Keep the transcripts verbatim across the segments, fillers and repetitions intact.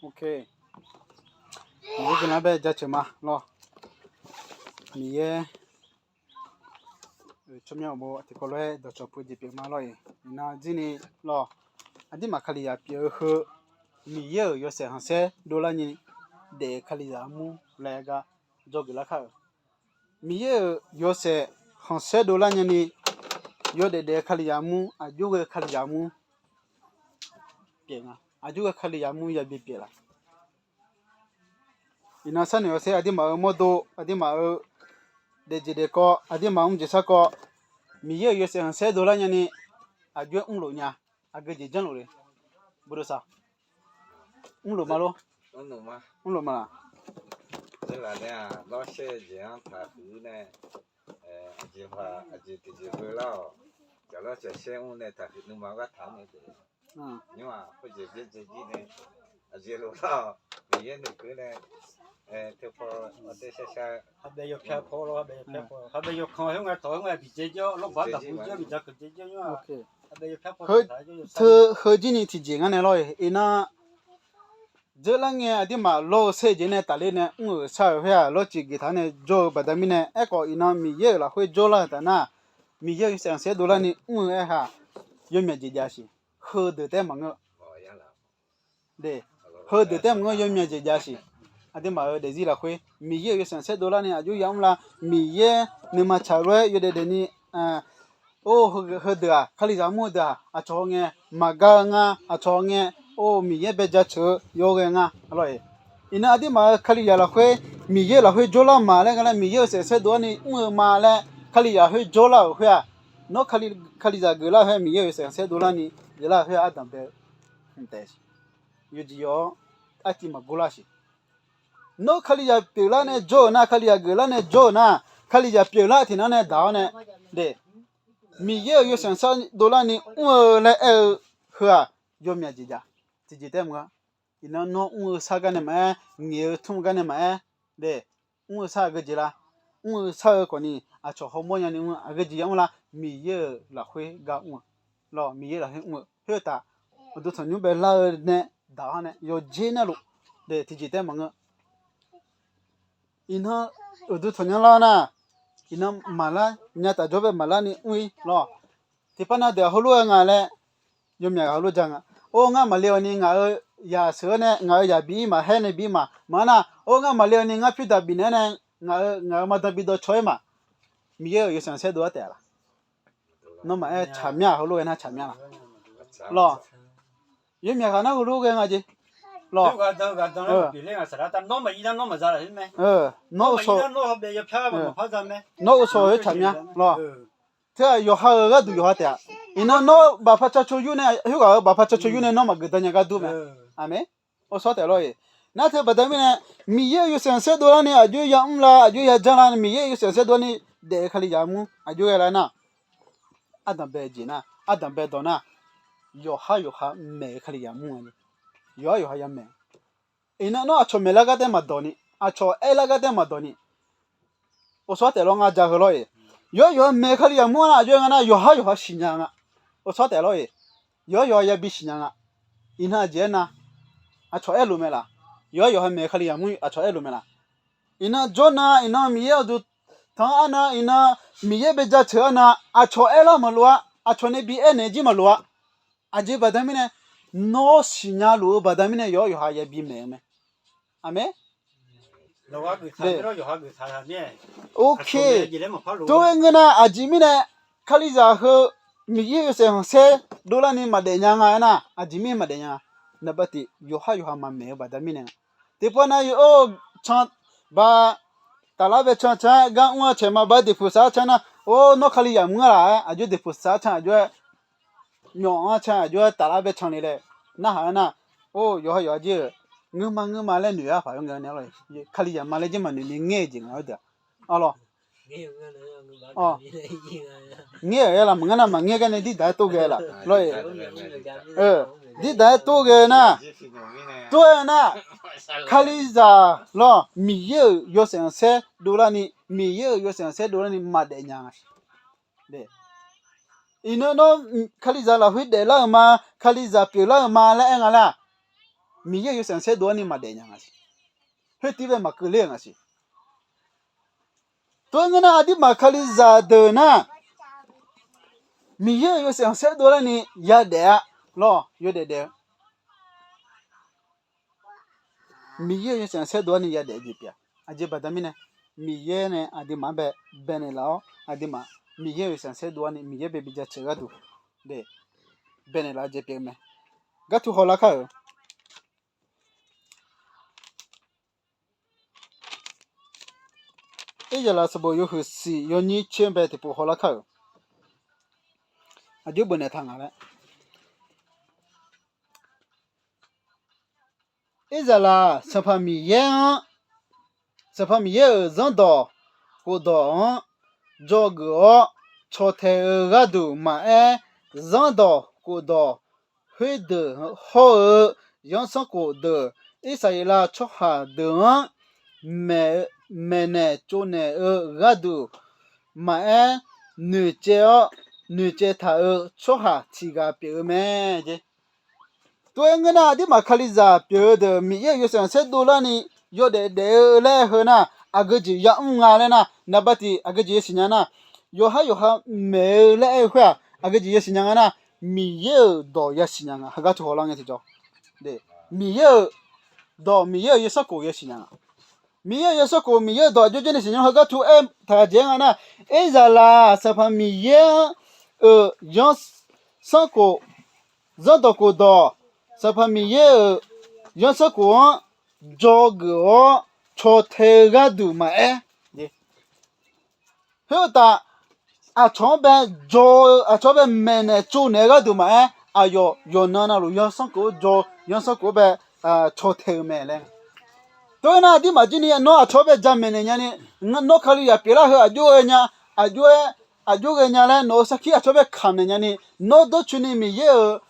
Ok. Miqyaer guiqlanq bae jaceuq ma lawr. Miqyaer tsawrmyanr uqbo tiqkawv lof-aer dawqcawq puq jeq pyeuf ma lawr-iq. Iqnan jirni lawr, aqdirmaf kalizaq pyeuf-eu heu, Miqyaer-euq yawshaef khanqsaer dovlar ni daef-eu kalizaq armur laer gar jawrgeuf lar kar-euq. Miqyaer-euq yawshaef khanqsaer dovlar nyani yawdaef daef-eu kalizaq armur, aqjox ghae-eu kalizaq armur pyeuf nga. Aqjox ghae kalizaq armur yabi pyeuf laf. Iqnan sharnoeq-awr saer aqdirmaf-euq mawrdo, aqdirmaf-euq daefjeq daefkawv, aqdirmaf mr jeq sarkawv, Miqyaer-euq yawshaef khanqsaer dovlar nyani aqjox-aer mrlof nya. Aqgeu jeq janrluf le. Burdov sar. Mrlof ma lor. Mrlof ma laq. Aqjeq laf-anr taqhuiq-ir nae, aqjeq tiqjeq beular-awq. Jaqlar cawqshaer mr nae taqhuiq nuima gar taq-anr mae. Nymr-aq, khoerjeq byaerdzae jir nae, aqjeq loflar-awq. Miqyaer noeqkeuv nae, teupaw aqdae shar shar, aqbae yawpyar paw lawr, aqbae yawpyar paw, aqbae yawkan khoer ngae tawq khoer ngae biqdzae jir-awr, lawrbaq daqbu jir-awr, biqdzae keuqdzae jir-awr nymr-aq. Aqbae yawpyar paw teu heu jir ni tiqjeq ngar nae lawr-iq. Iqnan dzeurlar ngae aqdirmaf lawr-eu saer jeq nae tafler nae mr-euq shar-euq khoer-aq, lawrcif geuf taq-anr nae jawr-eu baqda mirnae, aerkhawf iqnan Miqyaer-euq lafkhoer jawrlar-euq taf nar, Miqyaer-euq yawshaef khanqsaer dovlar ni mr-eu aer-aq, yawmyaq jeq jav siq. Heudeuq taef maqngeur. De, heudeuq taef maqngeur, yawmyaq jeq jav siq. Aqdirmaf-euq daefzir lafkhoer Miqyaer-euq yawshaef khanqsaer dovlar ni aqjox ya mr la. Miqyaer nuima tsaq lof-aer yawdaef daef ni, or, heudeuq-aq, kalizaq mr-eu deuq-aq, aqcawq hawngae maqgar-eu nga. Aqcawq hawngae, or, Miqyaer bae jaceuq-eu yawghae nga lawr-iq. Iqnan aqdirmaf-euq kalizaq lafkhoer, Miqyaer lafkhoer jawrlar ma laer nga laer, Miqyaer-euq yawshaef khanqsaer dovlar ni mr-eu ma laer, kalizaq khoer jawrlar-euq khoer-aq, nawr kalizaq geuflar-eu khoer, Miqyaer-euq yawshaef khanqsaer dovlar ni geuflar-eu khoer-aq, ardanq bae-eu mq taef siq. Yawjeq yawf-awr artiv maqgor lar siq. Nawr kalizaq pyeuflar nae jawr-euq nar, kalizaq geuflar nae jawr-euq nar, kalizaq pyeuflar tiqnan nae daq-awr nae, de, Miqyaer-euq yawshaef khanqsaer dovlar ni mr-eu laer aer-eu heu-aq, yawmyaq jeq jav. Tiqjeq taef maqngeur. Iqnan nawr mr-eu shar gar nae maqaer, ngaeq-eu tmr gar nae maqaer, de, mr-eu shar aqgeu jeq la, mr-eu shar-eu khawfni aqcawq hawmawr nyani mr-eu aqgeu jeq ya mr la, Miqyaer-euq lafkhoer gar mr-eu, lawr, Miqyaer lafkhoer mr-eu khoer-eu taf, uqduq tanqnymr bae lar-eu nae daq-awr nae yawjer narluf, de, tiqjeq taef maqngeur. Iqnan uqduq tanqnymr lar nar, iqnan maqlar nya taf jawr bae maqlar ni mr-ir lawr. Tiqpav na deuq-aq heulof-aer nga laer, yawmyaq ghaq heulof ja nga. Or, ngar maqle-awq ni ngaq-euq yaq sheuq-awr nae ngaq-euq yaq bi-ir ma, haer nae bi-ir ma. Maqaer nar, or, ngar maqle-awq ni ngar pyur daq bifnaeq-awr nae ngaq-euq, ngaq-euq maqdan bi dawqcawq-aer ma. Miqyaer-euq yawshaef khanqsaer dov-aer taef-a laf. Nawmaf-aer tsaqmyar heulof ghae nar tsaqmyar laf. Lawr, yawmyaq ghaq nar heulof ghae nga jeq. Lawr, nawr uqshawq, nawr uqshawq-eu tsaqmyar lawr. Teu-aq yawqha-euq gharduq yawqha taef-a. Iqnan nawr baqpar carco yur nae, khoerghaq-euq baqpar carco yur nae nawr maqgeuf dan nya gar dur mae. Aqmeq. Awrsawr taef lawr-iq. Nar teu baqda mirnae, Miqyaer-euq yawshaef khanqsaer dovlar ni aqjox-aer ya mr la, aqjox-aer ya janr la, Miqyaer-euq yawshaef khanqsaer dovlar ni daef-eu kalizaq mur aqjox ghae lar nar, ardanq bae jeq nar, ardanq bae dawq nar, yawqhar yawqha maeq-eu kalizaq mur-a. Yawqhar yawqha ya maeq. Iqnan nawr aqcawq maeqlar gar tae maqdawq ni, aqcawq aerlar gar tae maqdawq ni. Awrsawr taef lawr ngar ja heu lawr-iq. Yawqhar yawqha maeq-eu kalizaq mur-a nar, aqjox-aer nga nar, yawqhar yawqha siqnya nga. Awrsawr taef lawr-iq. Yawqhar yawqha yabi siqnya nga. Iqnan aqjeq aernar, aqcawq aerlof mae laf. Yawqhar yawqha maeq-eu kalizaq mur aqcawq aerlof mae laf. Iqnan jawrnan, iqnan Miqyaer uqduq tanq-anr arnan, iqnan Miqyaer bae jaceuq arnan, aqcawq aerlar maqlof-a. Aqcawq nae bi aernaeq jir maqlof-a. Aqjeq baqda mirnae, nawr siqnya luf-eu baqda mirnae yawqhar yawqha yabi maeq-eu mae. Aqmeq. Ok. Tov-aer ngeur nar, aqjeq mirnae kalizaq heu Miqyaer yawshaef khanqsaer dovlar ni maqdaef nya nga aernar, aqjeq mirnae maqdaef nya. Naqba tiq yawqhar yawqha maqmaeq-eu baqda mirnae nga. Tiqpov nav-iq or, can ba taflar bae can can-aer gar mr-a caeq ma ba-aer deqpuq saf-ar can nar, or, nawr kalizaq mr-a laf-aer aqjox deqpuq saf-ar can aqjox-aer myawf-anr can aqjox-aer taflar bae can le laer narhaq-aer nar, or, yawqha yawqha jir-euq ngeurma ngeurma laer noeq-ar paq-aer ngae-a nar, kalizaq ma laer jir maqnoeq ni ngaer-eu jeq nga-eu deuq-aq. Arlawr, ngaer-euq aer la maqngeur nar maqngaer gar nae dirdaq-aer tov ghae laf lawr-iq. Dirdaq-aer tov ghae nar, tov-aer nar, kalizaq lawr, Miqyaer-euq yawshaef khanqsaer dovlar ni, Miqyaer-euq yawshaef khanqsaer dovlar ni maqdaef nya nga. Iqnan nawr kalizaq lafkhoer daeflar-euq ma, kalizaq pyeuflar-euq ma laer aer nga laer-aq, Miqyaer-euq yawshaef khanqsaer dov-awr ni maqdaef nya nga siq. Khoer tiv bae maqkeuv ler-euq nga siq. Tov-aer ngeur nar, aqduimaf Kalizaq deuq nar, Miqyaer-euq yawshaef khanqsaer dovlar ni yadaef-a lawr, yawdaef daef-eu. Miqyaer-euq yawshaef khanqsaer dovlar ni yadaef jeq pyeuf-a. Aqjeq baqda mirnae, Miqyaer nae aqduimaf-anr bae baenaeq laf-awr, aqduimaf Miqyaer-euq yawshaef khanqsaer dovlar ni Miqyaer bae bi jaceuq-eu gharduq, baenaeq laf-eu jeq pyeuf-eu mae. Ghartu hawlar kar-euq. Irzaqlaf sanqbof yawhuiq siq yawnyir coer-anr bae tiqpov hawlar kar-euq. Aqjox bofnaeq taq ngaq laer. Irzaqlaf Sanqpaq Miqyaer-anr, Sanqpaq Miqyaer-euq zanrdawq khofdawq-anr dzawgeuf-awr caw tae-eu gharduq maqaer, zanrdawq khofdawq khoerdeuq hawr-eu zanrsanrkhof deuq, Irsaqleqlav tsawrhaq deuq-anr maeqnaeq tsovnaeq-eu gharduq maqaer, noeqcaev-awr noeqcaev taq-euq tsawrhaq tiq ghaq pyeuf-eu mae. Tov-aer ngeur nar, aqduimaf Kalizaq pyeuf-eu deuq Miqyaer-euq yawshaef khanqsaer dovlar ni yawdaef daef-eu laer aer-eu nar, aqgeu jeq yamr nga laer nar, naqba tiq aqgeu jeq yasiq nya nar, yawqhar yawqha maeq-eu laer aer-eu khoer-aq, aqgeu jeq yasiq nya nga nar, Miqyaer-euq dawq yasiq nya nga. Heugar teu hawlar ngae tiqjawr, Miqyaer-euq dawq, Miqyaer-euq yawsanrkhof yasiq nya nga. Miqyaer-euq yawsanrkhof, Miqyaer-euq dawq aqjox janrnaeq siqnya. Heugar teu aer taq-eu jeq-anr nga nar, Irzaqlaf Sanqpaq Miqyaer-euq zanrsanrkhof, zanrdawq khofdawq, Sanqpaq Miqyaer-euq zanrsanrkhof-anr dzawgeuf-awr caw tae-eu gharduq maqaer, khoeruqtaf, aqcawq-anr bae dzaw-eu, aqcawq-anr bae maeqnaeq tsovnaeq-eu gharduq maqaer, aqyawf yawqnan navluf zanrsanrkhof-anr dzaw, zanrsanrkhof-anr bae caw tae-eu mae laer. Tov-aer nar, aqduimaf jir ni nawr aqcawq-anr bae jamaeq naeq nyani, nawr Kalizaq pyeuflar heu aqjox ghae nya, aqjox-aer, aqjox ghae nya laer nawq-euq sarkir aqcawq-anr bae kamq naeq nyani, nawr dawrcoeni Miqyaer-euq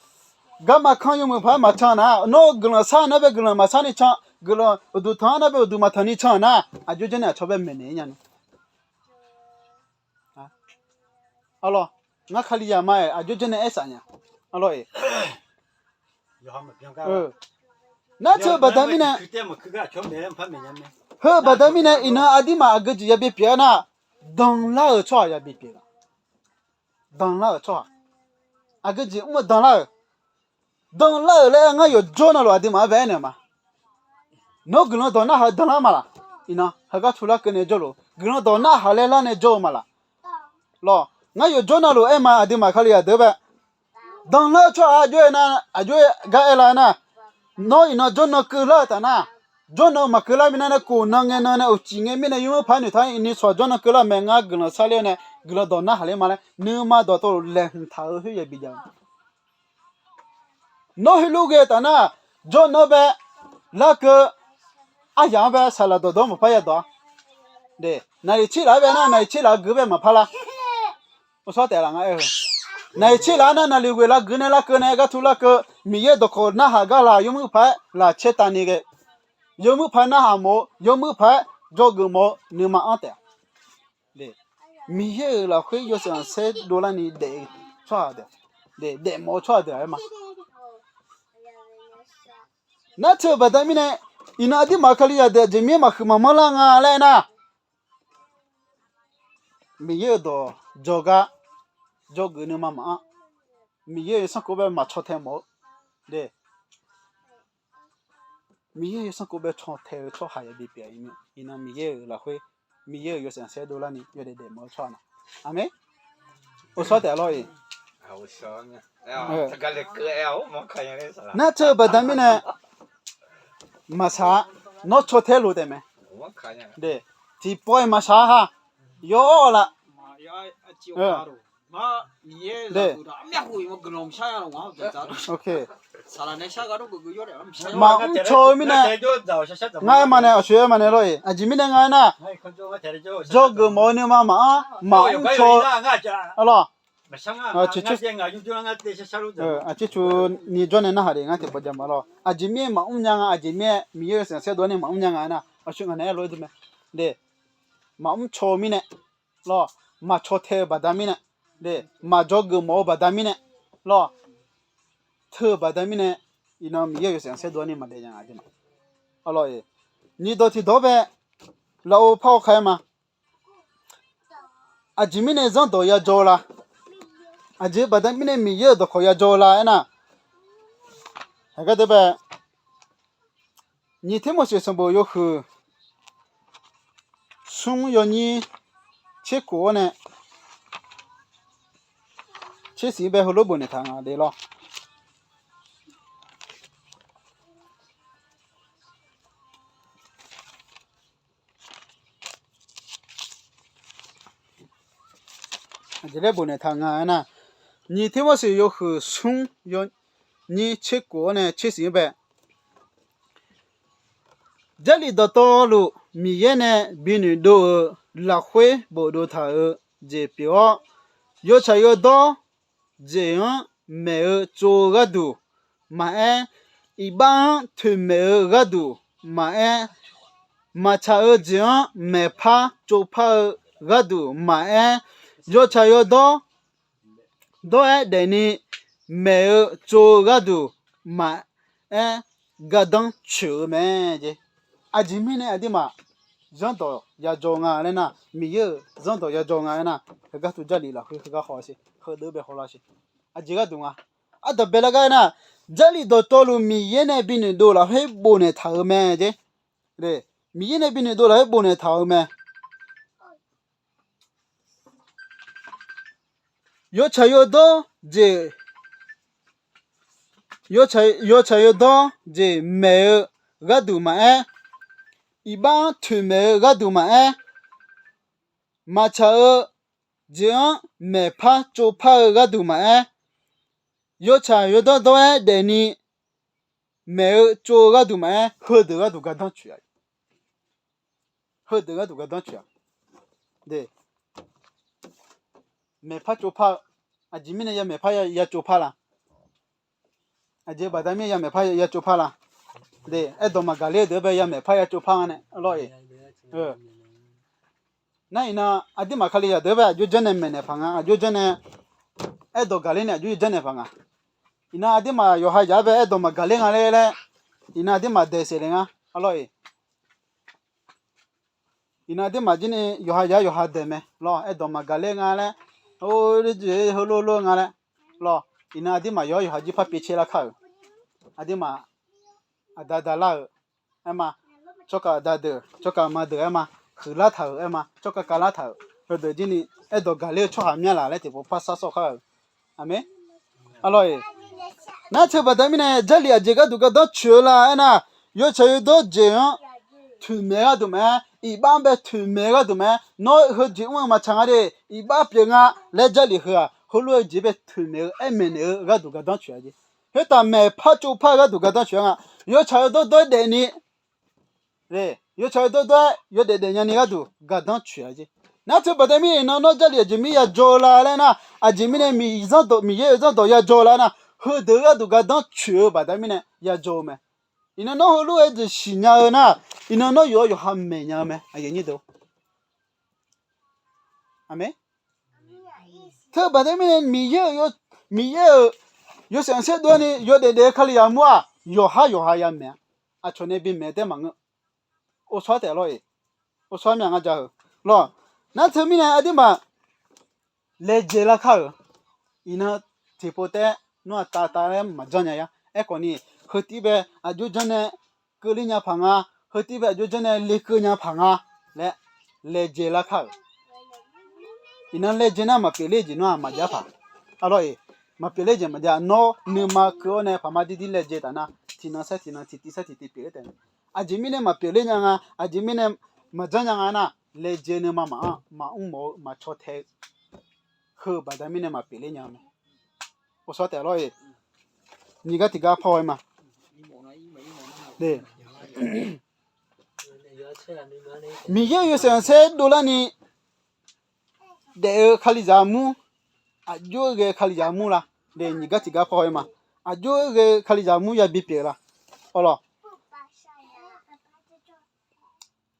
garma kanr yawmuiq paq-aer maqcan nar, nawr guiqlanq sar nar bae guiqlanq maqsar ni can, guiqlanq uqduq tanq-anr nar bae uqduq maqtanq ni can nar, aqjox janrnaeq aqcawq bae maeqnaeq-ir nyani. Arlawr, ngar Kalizaq ma-aer aqjox janrnaeq aer saf nya. Arlawr-iq, nar teu baqda mirnae, heu baqda mirnae iqnan aqduimaf aqgeu jeq yabi pyeuf-aer nar, danlar-euq tsawrhaq yabi pyeuf-a. Danlar-euq tsawrhaq, aqgeu jeq mr-eu danlar-euq, danlar-euq laer ngar yawqjawr navluf aqduimaf-anr bae aernaeq ma. Nawr guiqlanq dawq narhaq-eu danlar ma laq? Iqnan heugar tuvlar keuv nae jawrluf guiqlanq dawq narhaq laer lar nae jawr-eu ma laq? Lawr, ngar yawqjawr navluf aer ma, aqduimaf Kalizaq deuq bae danlar-eu tsawrhaq aqjox-aer nar, aqjox-aer gar aer lar nar, nawr iqnan jawrnan keuvlar-eu taf nar, jawrnan maqkeuvlar mirnae nae, kof nan ngae nan nae uqcif ngae mirnae yawmuiq paq-aer noeqtaq-aer ni sawq jawrnan keuvlar mae, ngar guiqlanq sarler-awr nae guiqlanq dawq narhaq ler ma laer nuima dawqtawvluf laeqhmq taq-eu khoer yabi jav-eu. Nawr heulof ghae-eu taf nar, jawrnan bae larkeuv, aryaq-anr bae saqlaq dawqdawq-anr maqpar yadawq-a. Naqliq tser laf-aer bae nar, naqliq tser laf-eu gui bae maqpar lar. Uvsawr taef laf nga aer-eu, naqliq tser laf-aer nar, naqliq ghoeq lar gui nae larkeuv nae gar tuvlar keuv, Miqyaer dawqkawq narhaq gar laq, yawmuiq paq-aer laf caer tavni ghae, yawmuiq paq narhaq mawf-eu, yawmuiq paq-aer dzawgeuf mawf-eu nuima anr taef-a. Miqyaer-euq lafkhoer yawshaef khanqsaer dovlar ni daef-eu tsawrhaq deuq, daefmawf-eu tsawrhaq deuq-aq aer ma. Nar teu-eu baqda mirnae, iqnan aqdirmaf Kalizaq deuq aqjeq mirnae maqhuiq maqmanr lar nga laer aer nar, Miqyaer-euq dawq jawrgar, jawrgeuf nuima maqanr, Miqyaer-euq yawsanr kov bae maqcaw tae mawf-eu, Miqyaer-euq yawsanr kov bae caw tae-eu tsawrhaq yabi pyeuf-a. Iqnan Miqyaer-euq lafkhoer, Miqyaer-euq yawshaef khanqsaer dovlar ni yawdaef daefmawf-eu tsawrhaq nar, aqmeq. Uvsawr taef lawr-iq. Nar teu-eu baqda mirnae maqsaq-a. Nawr caw tae lof taef mae. Tiqpawf-iq maqsaq-a ha. Yawr-awr la. Maqmr caw-eu mirnae, ngar aer ma nae, aqshoe aer ma nae lawr-iq. Aqjeq mirnae nga aer nar, dzawgeuf mawf-eu nuima maqanr, maqmr caw-eu, arlawr, aqcircuf ni jawr nae narhaq de, ngar tiqpawf jav ma lawr. Aqjeq mirnae maqmr nya nga, aqjeq mirnae Miqyaer-euq yawshaef khanqsaer dov-ar ni maqmr nya nga aer nar, aqshoe ngaq naeq-aer lof-aer dui mae. De, maqmr caw-eu mirnae, lawr, maqcaw tae-eu baqda mirnae, de, maqdzawgeuf mawf-eu baqda mirnae, lawr, teu-eu baqda mirnae, Iqnan Miqyaer-euq yawshaef khanqsaer dov-anr ni maqdaef nya nga jeq ma. Arlawr-e, nyiqdawq tiqdawq-anr bae lafov par-awr kar-aer ma. Aqjeq mirnae zanrdawq yajawr-eu la? Aqjeq baqda mirnae Miqyaer-euq dawqkawq yajawr-eu la aernar, haqgar deuq bae, nyiq Tirmorseq sanqbof yawhuiq smr yawnyir tserkof-awr nae tsersiq-anr bae heulof bofnaeq taq nga de lawr. Aqjeq laer bofnaeq taq nga aernar, nyiq Tirmorseq yawhuiq smr yawnyir tserkof-awr nae tsersiq-anr bae, Jarlif dawqtawvluf Miqyaer nae bi noeqdov-euq lafkhoer bofdov taq-euq jeq pyeuf-awr, yawtsaq yawdawr jeq-anr maeq-eu tsov-eu gharduq maqaer, iqbax-anr toeqmaeq-eu gharduq maqaer, maqtsaq-eu jeq-anr maeqpar tsovpar-eu gharduq maqaer, yawtsaq yawdawr dawr-aer daefni maeq-eu tsov-eu gharduq maqaer, gardanr coeq-eu mae jeq. Aqjeq mirnae aqduimaf zanrdawq yajawr nga laer nar, Miqyaer-euq zanrdawq yajawr nga aernar, heugar tuv Jarlif lafkhoer heugar haw-a siq, heudeuq bae hawlar siq. Aqjeq gharduq nga. Ardanq bae lar gar aernar, Jarlif dawqtawvluf Miqyaer nae bi noeqdov lafkhoer bofnaeq taq-euq mae jeq. Miqyaer nae bi noeqdov lafkhoer bofnaeq taq-euq mae. Yawtsaq yawdawr jeq, yawtsaq yawdawr jeq maeq-eu gharduq maqaer, iqbax-anr toeqmaeq-eu gharduq maqaer, maqtsaq-eu jeq-anr maeqpar tsovpar-eu gharduq maqaer, yawtsaq yawdawr dawr-aer daefni maeq-eu tsov-eu gharduq maqaer, heudeuq gharduq gardanr coeq-a. Heudeuq gharduq gardanr coeq-a. Maeqpar tsovpar-eu, aqjeq mirnae ya maeqpar ya tsovpar la? Aqjeq baqda mirnae ya maeqpar ya tsovpar la? Aerdawq maqgaqler-eu deuq-anr bae ya maeqpar ya tsovpar nga nae lawr-iq. Nar iqnan aqduimaf Kalizaq deuq-anr bae aqjox janrnae maeqnaeq paq nga, aqjox janrnae aerdawq gaqler nae aqjox janrnaeq paq nga. Iqnan aqduimaf yawqha yaq-anr bae aerdawq maqgaqler nga laer laer, iqnan aqduimaf daeq saef le nga lawr-iq. Iqnan aqduimaf jir ni yawqha yaq-aer yawqha daeq mae lawr, aerdawq maqgaqler nga laer, or, heulof lof nga laer lawr. Iqnan aqduimaf yawqha yawqha jir par pyaev caer lar kar-euq, aqduimaf aqda da lar-euq aer ma, tsawrkhav aqda deuq tsawrkhav aqma deuq aer ma, huiqlar taq-euq aer ma, tsawrkhav kavlar taq-euq, heudeuq jir ni aerdawq gaqler-eu tsawrhaq myanr laf laer tiqpov par sar sawr kar-euq. Aqmeq. Arlawr-iq, nar teu baqda mirnae Jarlif aqjeq gharduq gardanr coeq-eu la aernar, yawtsaq yawdawr jeq-anr toeqmaeq-eu gharduq maqaer, iqbax-anr bae toeqmaeq-eu gharduq maqaer, nawr heujeq mr-eu maqtsaq nga de, iqbax pyeuf nga laer Jarlif heu-aq heulof-eu jeq bae toeqmaeq-eu aer maeqnaeq-eu gharduq gardanr coeq-a jeq. Khoertaf maeqpar tsovpar-eu gharduq gardanr coeq-a nga. Yawtsaq yawdawr dawr-aer daefni yawtsaq yawdawr dawr-aer yawdaef daef nyani gharduq gardanr coeq-a jeq. Nar teu baqda mirnae iqnan nawr Jarlif aqjeq mir yajawr-eu la laer nar, aqjeq mirnae Miqyaer-euq zanrdawq yajawr-eu la nar, heudeuq-eu gharduq gardanr coeq-eu baqda mirnae yajawr-eu mae. Iqnan nawr heulof-aer jeq siqnya-eu nar, iqnan nawr yawqha yawqha maeqnya-eu mae. Aqyuif aqnyir deuq, aqmeq. Teu baqda mirnae Miqyaer-euq, Miqyaer-euq yawshaef khanqsaer dov-aer ni yawdaef daef-eu Kalizaq mur-aq yawqha yawqha ya maeq-a. Aqcawq nae bimaeq taef maqngeur. Ovsawr taef lawr-iq, ovsawr myaq nga ja-euq lawr. Nar teumirnae aqduimaf laejae lar kar-euq. Iqnan tiqpov taef-aer nawr-aq tav tav laer maqjanr nya-a. Aerkhawf ni heutiv bae aqjox janrnae keuvler nya paq nga, heutiv bae aqjox janrnae lekeuv nya paq nga laer laejae lar kar-euq. Iqnan laejae nar maqpyeuf ler jeq nawr-aq maqjav paq. Arlawr-iq, maqpyeuf ler jeq maqjav. Nawr nuima keuv-awr nae paqma dirdir laejae taf nar, tiqnan saer tiqnan, tiqtiv saer tiqtiv pyeuf-aer taef. Aqjeq mirnae maqpyeuf ler nya nga, aqjeq mirnae maqjanr nya nga nar, laejae nuima maqanr, maqmr mawf-eu maqcaw tae-eu heu baqda mirnae maqpyeuf ler nya-eu mae. Ovsawr taef lawr-iq, nyiq gar tiqgar par-awr-aer ma. Miqyaer-euq yawshaef khanqsaer dovlarni daef-eu Kalizaq mur, aqjox-aer ghae-eu Kalizaq mur la? Nyiq gar tiqgar par-awr-aer ma. Aqjox-aer ghae-eu Kalizaq mur yabi pyeuf la? Awrlawq,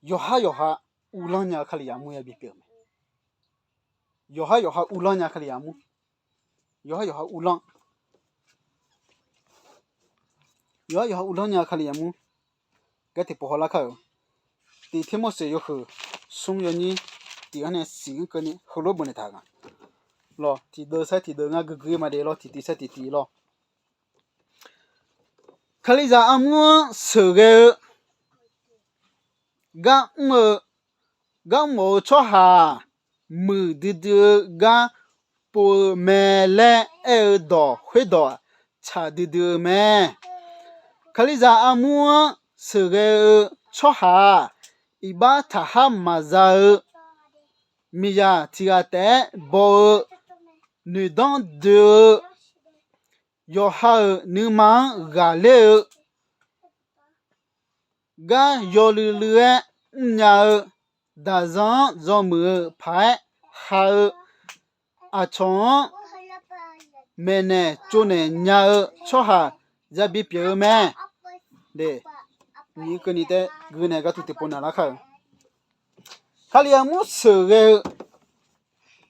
yawqhar yawqha uvlanr nya-eu Kalizaq mur yabi pyeuf-eu mae. Yawqhar yawqha uvlanr nya Kalizaq mur. Yawqhar yawqha uvlanr. yawqha yawqha uvlanr nya-eu Kalizaq mur gar tiqpov hawlar kar-euq. Tiq Tirmorseq yawhuiq smr yawnyir tiq-anr nae siq-anr keuvni heulof-aer bofnaeq taq-euq nga. Lawq, tiqdeuv saer tiqdeuv ngar guiqguiq maqdaef lawr, tiqtiv saer tiqtiv lawr. Kalizaq armur-anr sheuqghae-eu gar mr-eu, gar mr mawf-eu tsawrhaq-aq, muiqdui dui-eu gar pov-eu mae laer aer-eu dawq khoerdawq tsaq duidui-eu mae. Kalizaq armur-anr sheuqghae-eu tsawrhaq-aq, iqbax taqhar maqza-eu, miqzaq tiq ghaq taef-aer baw-eu, noeqdanr doe-eu, yawqha-euq nuima-anr ghaqler-eu, gar yawluiv luiv-aer mrnya-eu, daqzan-anr yawmuiq-eu paq-aer ha-eu, aqcawq-anr maeqnaeq tsovnaeq nya-eu tsawrhaq yabi pyeuf-eu mae. Nyiq keuvni taef guinae gharduq tiqpov naqlar kar-eu, Kalizaq mur sheuqghae-eu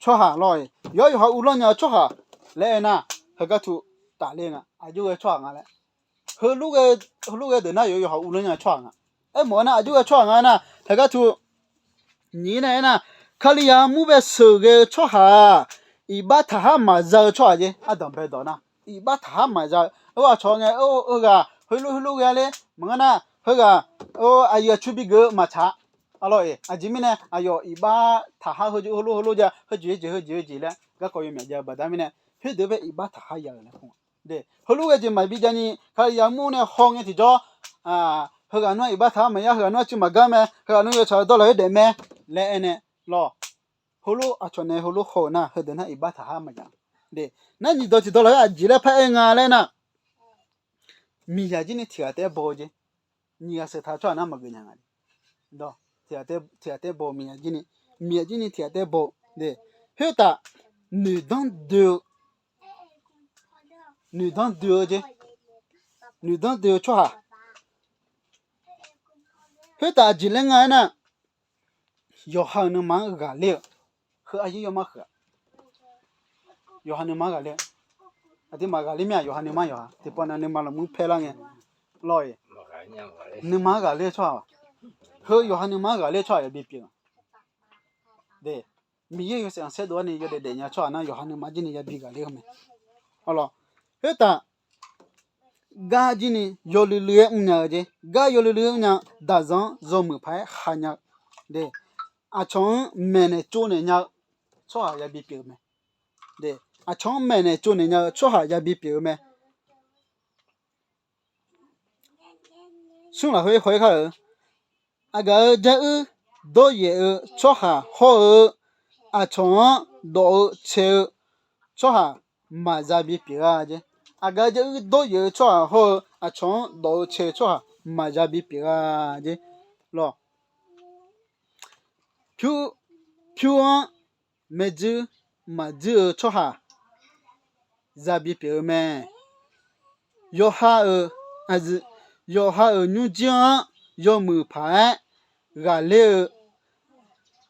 tsawrhaq lawr-iq, yawqha yawqha uvlanr nya-eu tsawrhaq laer aernar, heugar tuq tafler nga, aqjox ghae tsawrhaq nga laer. Heulof ghae deuq nar yawqha yawqha uvlanr nya-eu tsawrhaq nga. Aermawf-eu nar aqjox ghae tsawrhaq nga aernar, heugar tuq nyiq nae aernar, Kalizaq mur bae sheuqghae-eu tsawrhaq-aq, iqbax taqhar maqza-eu tsawrhaq jeq ardanq bae dawq nar, iqbax taqhar maqza-eu, aqcawq ngae, heughaq heulof heulof ghae ler maqngeur nar, heughaq aqyuif aqtsu bigeuf-eu maqtsaq-a. Arlawr-iq, aqjeq mirnae aqyawf iqbax taqhar heujeq heulof heulof ja, heujeq heujeq heujeq heujeq laer garkawv yawmyaq jav-eu baqda mirnae, khoerdeuq bae iqbax taqhar ya-euq laer, heulof ghae jeq maqbi javni Kalizaq mur nae haw ngae tiqjawr, heughaq nar iqbax taqhar maqya, heughaq nar cuiv maqgar mae, heughaq nar yawtsaq-eu dawrlaq-aer daef mae laer aernae lawr. Heulof aqcawq nae heulof haw-euq nar, heudeuq nar iqbax taqhar maqya. Nar nyiq dawq tiqdawq lafkhoer aqjeq laer paraer nga laer nar, miqzaq jir ni tiq ghaq taef-aer baw-eu jeq, nyiq ghaq sheuq taq-eu tsawrhaq nar maqgeuf nya nga. Tiq ghaq taef-aer baw-eu miqzaq jir ni, miqzaq jir ni tiq ghaq taef-aer baw-eu, khoertaf noeqdanr doe-eu, noeqdanr doe-eu jeq, noeqdanr doe-eu tsawrhaq. Khoertaf aqjeq laer nga aernar, yawqha-euq nuima-anr ghaqler-eu, heu aryaer yawmar huiq-a. Yawqha nuima-anr ghaqler-eu, aqduimaf ghaqler mir-aq, yawqha nuima yawqha tiqpavnav nuima lafmur paer lar ngae lawr-iq, nuima-anr ghaqler-eu tsawrhaq, heu yawqha nuima-anr ghaqler-eu tsawrhaq yabi pyeuf-a. Miqyaer yawshaef khanqsaer dov-awr ni yawdaef daef nya tsawrhaq nar, yawqha nuima jir ni yabi ghaqler-eu mae. Arlawr, khoertaf gar jir ni yawluiv luiv-aer mrnya-eu jeq, gar yawluiv luiv-aer mrnya, daqzan-anr yawmuiq paq-aer ha nya-eu, aqcawq-anr maeqnaeq tsovnaeq nya-eu tsawrhaq yabi pyeuf-eu mae. Aqcawq-anr maeqnaeq tsovnaeq nya-eu tsawrhaq yabi pyeuf-eu mae. Smr lafkhoer haw-aer kar-euq, aqgaf-euq jaruir dawryaef-eu tsawrhaq hawr-eu, aqcawq-anr dawf-eu cae-eu tsawrhaq maqya bipyeuf-a jeq. Aqgaf-eu jaruir dawryaef-eu tsawrhaq hawr-eu, aqcawq-anr dawf-eu cae-eu tsawrhaq maqya bipyeuf-a jeq. Lawr, pyur, pyur-anr maerjuir maqjuir-eu tsawrhaq yabi pyeuf-eu mae. Yawqha-euq, yawqha-euq nymrjir-anr yawmuiq paq-aer ghaqler-eu,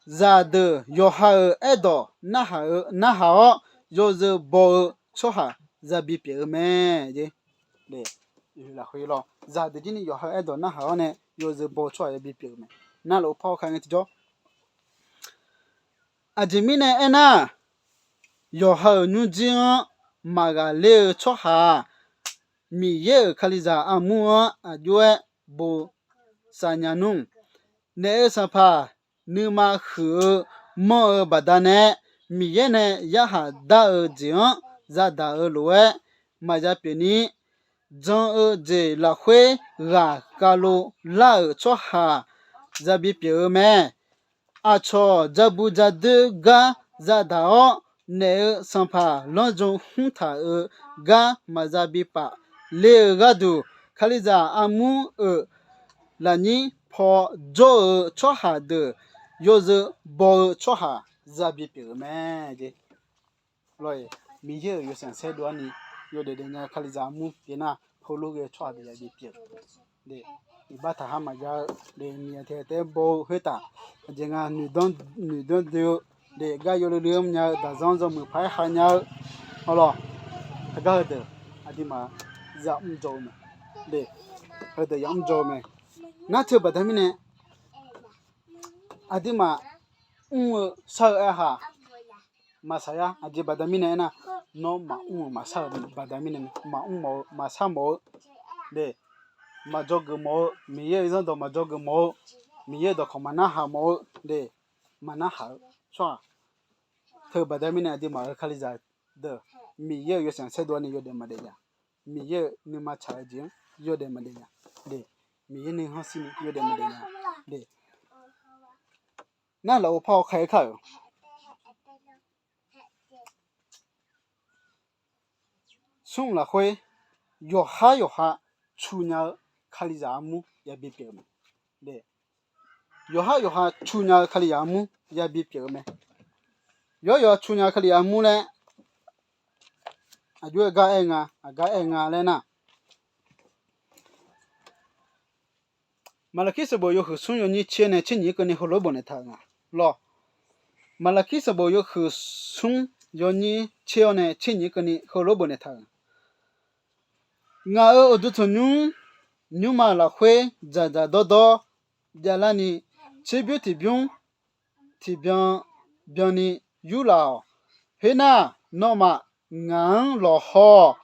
zaqdeuq yawqha-euq aerdawq narhaq-eu, narhaq-awr yawzeu baw-eu tsawrhaq yabi pyeuf-eu mae. Lafkhoer lawr, zaqdeuq jir ni yawqha-euq aerdawq narhaq-awr nae yawzeu baw-eu tsawrhaq yabi pyeuf-eu mae. Narlof par-awr ka ngae tiqjawr, aqjeq mirnae aernar, yawqha-euq nymrjir-anr maqghaqler-eu tsawrhaq-aq, Miqyaer-euq Kalizaq armur-anr aqjox-aer bosav nya nmr. Naef-euq sanqpaq nuima huiq-eu manr-eu baqdanae, Miqyaer nae yarkhaq dar-eu jeq-anr yadaq-eu lof-aer maqya pyeuf ni, jan-eu jeq lafkhoer ghaq kavlov lar-euq tsawrhaq yabi pyeuf-eu mae. Aqcawq jabu jadoer gar yadaq-awr, naef-euq sanqpaq lanrjan hmr taq-euq gar maqya bi paf ler-eu gharduq, Kalizaq armur-euq lafnyir paw jawr-eu tsawrhaq deuq yawzeu baw-eu tsawrhaq yabi pyeuf-eu mae. Miqyaer-euq yawshaef khanqsaer dov-awr ni yawdaef daef nya-eu Kalizaq armur pyeuf nar, heulof ghae-eu tsawrhaq deuq yabi pyeuf-eu. Iqbax taqhar maqya-eu, miqyaer taef-aer baw-eu khoertaf, aqjeq nga noeqdanr doe-eu, gar yawluiv luiv-aer mrnya-eu, daqzanr yawmuiq paq-aer ha nya-eu, arlawr, heugar heudeuq aqduimaf zaq mr jawr-eu mae. De, heudeuq yamr jawr-eu mae. Nar teu baqda mirnae, aqduimaf mr-eu shar-eu aer-ha, maqsaq yar. Aqjeq baqda mirnae aernar, nawr maqmr-eu maqshar-eu baqda mirnae, maqmr mawf-eu maqshar mawf-eu, de, maqdzawgeuf mawf-eu, Miqyaer-euq zanrdawq maqdzawgeuf mawf-eu, Miqyaer-euq dawqkawq maqnarhaq mawf-eu, de, maqnarhaq-eu tsawrhaq. Teu baqda mirnae aqduimaf-euq Kalizaq deuq, Miqyaer-euq yawshaef khanqsaer dov-awr ni yawdaef maqdaef nya. Miqyaer-euq nuima tsaq-eu jeq-anr yawdaef maqdaef nya. De, Miqyaer nuikhanr shirni yawdaef maqdaef nya. De, nar lafov par hawkar-aer kar-euq smr lafkhoer, yawqhar yawqha cu nya-eu Kalizaq armur yabi pyeuf-eu mae. De, yawqhar yawqha cu nya-eu Kalizaq armur yabi pyeuf-eu mae. Yawqhar yawqha cu nya-eu Kalizaq armur laer aqjox-aer gar aer nga, aqgar aer nga laer nar, Maqlaqkir sanqbof yawhuiq smr yawnyir tser-awr nae tser nyiq-ir keuvni heulof-aer bofnaeq taq-euq nga lawr. Maqlaqkir sanqbof yawhuiq smr yawnyir tser-awr nae tser nyiq-ir keuvni heulof-aer bofnaeq taq-euq nga. Ngaq-euq uqduq tanqnymr nymrma lafkhoer dzaqdzaq dawrdawr javlarni, tserbymr tiqbymr tiqbyan byanni yurlaf-awq. Khoernar, nawmaf ngaq-anr lawqhaw-awq.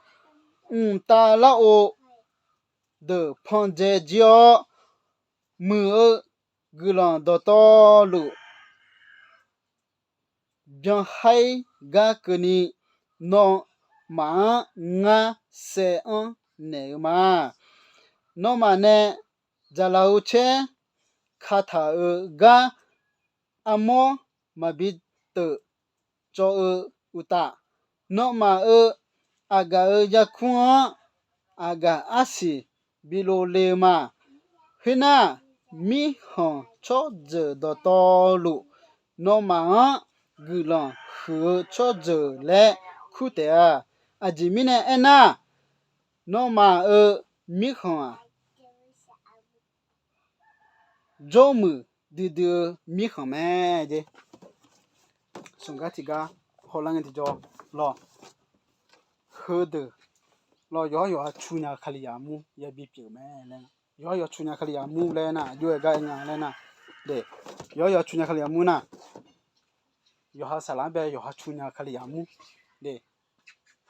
Mqtav larghov deuq pan dzae jir-awr, muiq-eu guiqlanq dawqtawvluf byankhaer gar keuvni, nawmaf-anr ngar saev-anr naeq-eu ma. Nawmaf nae dzaqlaq-eu caer kataq-euq gar armawr maqbi teuf cawv-eu uqtaf, nawmaf-euq aqgaf-euq yarkmr-anr aqgaf arsiq bi lov le-eu ma. Khoernar, mirkhanq tsawrjeuq dawqtawvluf, nawmaf-anr guiqlanq huiq-eu tsawrjeuq laer kur taef-a. Aqjeq mirnae aernar, nawmaf-euq mirkhanq-aq, jawrmuiq duidui-eu mirkhanq mae. Jeq smq gar tiqgar hawlar ngae tiqjawr lawr, heudeuq lawr, yawqhar yawqha cu nya-eu Kalizaq armur yabi pyeuf mae laer, yawqhar yawqha cu nya-eu Kalizaq armur laer nar, aqjox-aer gar aer nga laer nar, de, yawqhar yawqha cu nya-eu Kalizaq armur nar, yawqha saqlaq-anr bae yawqha cu nya-eu Kalizaq armur, de,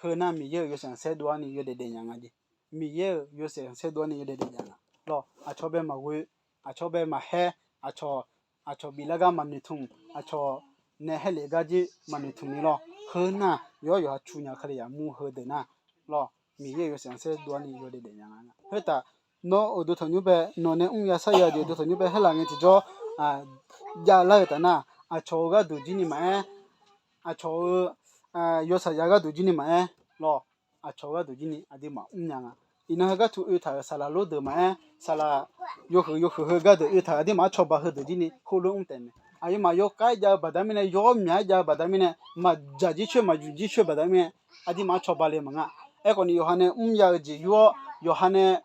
heu nar Miqyaer-euq yawshaef khanqsaer dov-awr ni yawdaef daef nya nga jeq. Miqyaer-euq yawshaef khanqsaer dov-awr ni yawdaef daef nya nga lawr. Aqcawq bae maqghoe, aqcawq bae maqhaer, aqcawq, aqcawq biflar gar maqnoeqtmq, aqcawq nae haerlef gar jir maqnoeqtmq ni lawr. Heu nar yawqhar yawqha cu nya-eu Kalizaq armur heudeuq nar lawr, Miqyaer-euq yawshaef khanqsaer dov-awr ni yawdaef daef nya nga. Khoertaf, nawr uqduq tanqnymr bae nawq nae mr ya sar ya jeq uqduq tanqnymr bae haerlaf ngae tiqjawr javlar-eu taf nar, aqcawq-euq gharduq jir ni maqaer, aqcawq-euq yawshaef ya gharduq jir ni maqaer lawr, aqcawq-eu gharduq jir ni aqduimaf mr nya nga. Iqnan heugar tu oe taq-euq saqlaq lor deuq maqaer, saqlaq yawhuiq yawhuiq heu gardeuq oe taq-euq aqduimaf-anr cawba heudeuq jir ni heulof mr taef mae. Aqyawfmaf yawkhav-aer jav-eu baqda mirnae, yawr myaq-aer jav-eu baqda mirnae, maqdzaq jircoer maqdzmq jircoer baqda mirnae, aqduimaf-anr cawba le maqnga. Aerkhawf ni yawqha nae mr ya-eu jeq yur-awr, yawqha nae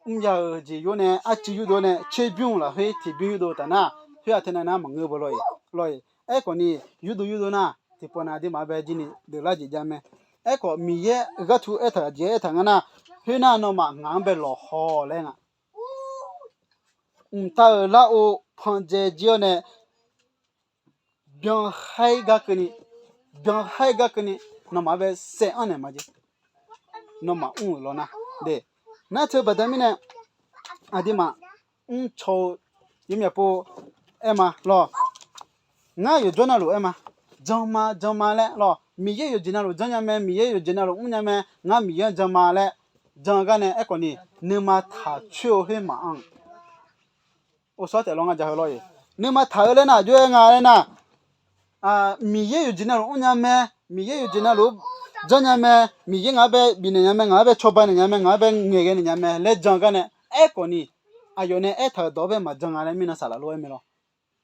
mr ya-euq jeq yur nae arcuiv yurdov nae tserbymr lafkhoer tiqbymr yurdov taf nar, khoer-aq teunav nar maqngeur beu lawr-iq lawr-iq. Aerkhawf ni yurdov yurdov nar tiqpawf nae aqduimaf-anr bae jir ni deuvlar jeq jav mae. Aerkhawf Miqyaer ghartu aertaq-euq jeq aertaq nga nar, khoernar nawmaf ngaq-anr bae lawqhaw laer nga. Mqtav-euq larghov pan dzae jir-awr nae byankhaer gar keuvni, byankhaer gar keuvni, nawmaf-anr bae saev-anr naeq ma jeq. Nawmaf mr-euq lawr nar, de, nar teu baqda mirnae aqduimaf mrcaw-eu yawmyaq pov aer ma lawr. Ngar yawqjawr navluf aer ma, jan ma jan ma laer lawr. Miqyaer yawqjeq navluf janrnya mae, Miqyaer yawqjeq navluf mrnya mae, ngar Miqyaer-anr jan ma laer jan-eu gar nae aerkhawf ni nuima taq coer-eu khoer maqanr-eu Orsawr taef lawr ngar ja heu lawr-iq. Nuima taq-eu laer nar aqjox-aer nga laer nar, Miqyaer yawqjeq navluf mrnya mae, Miqyaer yawqjeq navluf janrnya mae, Miqyaer ngaq-anr bae bifnaeq nya mae, ngaq-anr bae cawba naeq nya mae, ngaq-anr bae ngaeqghae naeq nya mae laer jan-eu gar nae, aerkhawf ni aqyawf nae aertaq-euq dawq-anr bae maqjan nga laer mirnan saqlaq lof-aer mae lawr.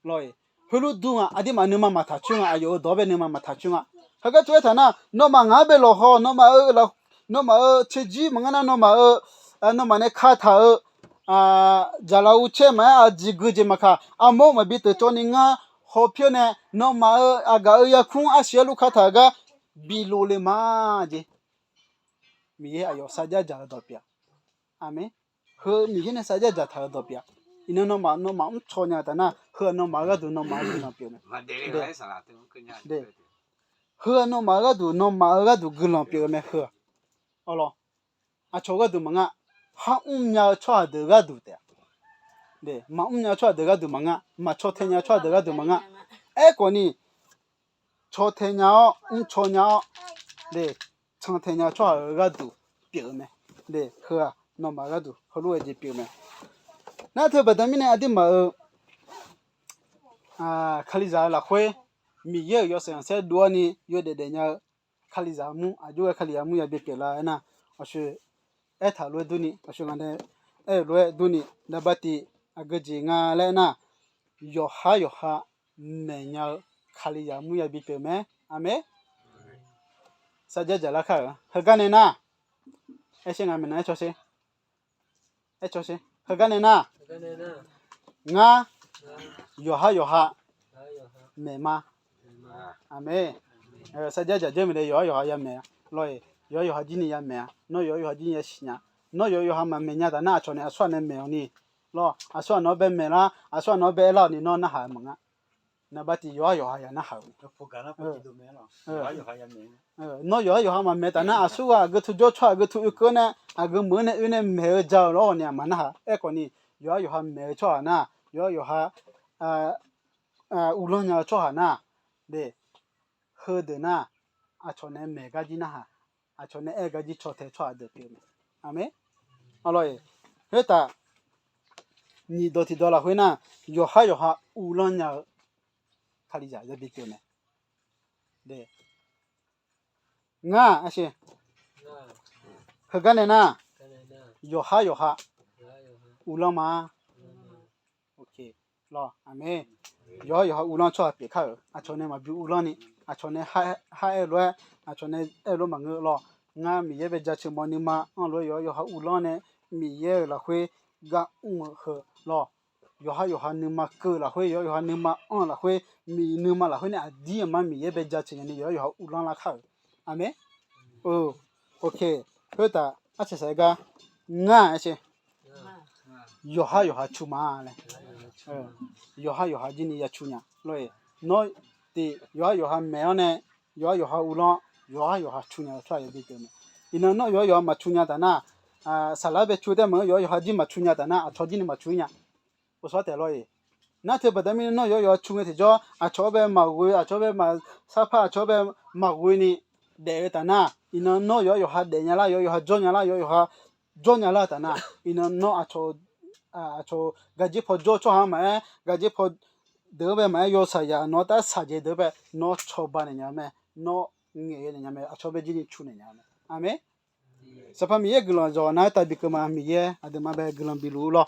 Lawr-iq, heulof dur nga, aqduimaf nuima maqtaq coer nga, aqyawf-euq dawq-anr bae nuima maqtaq coer nga. Heugar tov aertaq nar, nawmaf ngaq-anr bae lawqhaw, nawmaf-euq, nawmaf-euq tserjir maqngeur nar, nawmaf-euq, nawmaf nae kataq-euq, dzaqlaq uqcaer maqaer, aqjeq geujeq maqkaq, armawr maqbi teucawv ni ngar hawpyar nae, nawmaf-euq aqgaf-euq yarkmr arsiq arlu kataq-euq gar bi lov le ma jeq. Miqyaer aqyawf sarjax dzaq-eu dawq pyeuf-a. Aqmeq. Heu Miqyaer nae sarjax dzaqtaq-euq dawq pyeuf-a. Iqnan nawmaf, nawmaf mrcaw nya-eu taf nar, heu-aq nawmaf-euq gharduq nawmaf-euq guiqlanq pyeuf-eu mae. Heu-aq nawmaf-euq gharduq nawmaf-euq gharduq guiqlanq pyeuf-eu mae heu-aq. Awr lawr, aqcawq gharduq maqngeur, khar mrnya-eu tsawrhaq deuq gharduq taef-a. Maqmr nya-eu tsawrhaq deuq gharduq maqngeur, maq caw tae nya-eu tsawrhaq deuq gharduq maqngeur. Aerkhawf ni, caw tae nya-awr, mrcaw nya-awr, can tae nya-eu tsawrhaq-euq gharduq pyeuf-eu mae. Heu-aq nawmaf gharduq heulof-aer jeq pyeuf-eu mae. Nar teu baqda mirnae aqduimaf-euq Kalizaq-euq lafkhoer, Miqyaer-euq yawshaef khanqsaer dov-awr ni yawdaef daef nya-eu Kalizaq mur, aqjox ghae Kalizaq mur ya bi pyeuflar aernar, aqshoe aertaq lof-aer durni, aqshoe ngaq nae aer-euq lof-aer durni, naqbativ aqgeu jeq nga laer aernar, yawqhar yawqha maeqnya-eu Kalizaq mur ya bi pyeuf mae. Aqmeq. Sarjax dzaqlar kar-euq heugar nae nar, aer sher, ngaq maeqnan aer caw sher. Aer caw sher. Heugar nae nar, ngar yawqhar yawqha maeq ma. Aqmeq. Sarjax dzaq dzeur mae dae yawqhar yawqha ya maeq-a lawr-eq. Yawqhar yawqha jir ni ya maeq-a. Nawr yawqhar yawqha jir ni ya siqnya. Nawr yawqhar yawqha maqmaeq nya taf nar, aqcawq nae aqsur ghaq nae maeq-awq ni lawr, aqsur ghaq nawq-anr bae maeq lar, aqsur ghaq nawq-anr bae aer lar-awq ni nawr narhaq-eu maqngeur. Naqbativ yawqhar yawqha ya narhaq-eu mae. Nawr yawqhar yawqha maqmaeq taf nar, aqsur ghaq aqgeu tu jawr tsawrhaq aqgeu tu oekeuv-awr nae, aqgeu meuq-anr nae oe nae maeq-eu ja-eu lawr-awq ni aqma narhaq. Aerkhawf ni, yawqhar yawqha maeq-eu tsawrhaq nar, yawqhar yawqha uvlanr nya-eu tsawrhaq nar, de, heudeuq nar, aqcawq nae maeq gar jir narhaq, aqcawq nae aer gar jir caw tae tsawrhaq deuq pyeuf mae. Aqmeq. Arlawr-eq, khoertav nyiq dawq tiqdawq lafkhoer nar, yawqhar yawqha uvlanr nya-eu Kalizaq yabi pyeuf mae. De, ngar, heugar nae nar, yawqhar yawqha uvlanr ma. Aqmeq. Yawqhar yawqha uvlanr tsawrhaq pyeuf kar-euq, aqcawq nae maqbi uvlanr ni, aqcawq nae khar aer-eu lof-aer, aqcawq nae aer-eu lof maqngeur lawr. Ngar Miqyaer bae jaceuq mawf nuima anr-eu lof-aer yawqhar yawqha uvlanr nae, Miqyaer-euq lafkhoer gar mr-eu heu lawr. Yawqhar yawqha nuima keuv-eu lafkhoer, yawqhar yawqha nuima anr-eu lafkhoer, Miqyaer nuima lafkhoer nae aqdir aqmar Miqyaer bae jaceuq nya ni yawqhar yawqha uvlanr lar kar-euq. Aqmeq. Khoertav arcaeq saq-aer gar, ngar aer sher, yawqhar yawqha cu ma laer. Yawqhar yawqha jir ni ya cu nya lawr-eq. Nawr tiq yawqhar yawqha maeq-awr nae, yawqhar yawqha uvlanr, yawqhar yawqha cu nya-eu tsawrhaq yabi pyeuf mae. Iqnan nawr yawqhar yawqha maqcu nya taf nar, saqlar bae cu tae maqngeur, yawqhar yawqha jir maqcu nya taf nar, aqcawq jir ni maqcu-ir nya. Uvsawr taef lawr-eq. Nar teu baqda mirnae nawr yawqhar yawqha cu ngae tiqjawr, aqcawq-anr bae maqghoe, aqcawq-anr bae maqsarpar, aqcawq-anr bae maqghoe ni daef-eu taf nar, iqnan nawr yawqhar yawqha daef nya lar, yawqhar yawqha jawr nya lar, yawqhar yawqha jawr nya lar taf nar, iqnan nawr aqcawq gaqjir paw jawr-eu tsawrhaq-anr maqaer, gaqjir paw deuq-anr bae maqaer, yawsaq yaq nawr tarsaq jeq deuq-anr bae nawr cawba naeq nya-eu mae, nawr ngaeq-eu naeq nya mae, aqcawq bae jir ni cu naeq nya-eu mae. Aqmeq. Sanqpaq Miqyaer guiqlanq yawqghaq nav-aer taf bikeuv ma. Miqyaer aqduimaf bae guiqlanq biluf-ur lawr.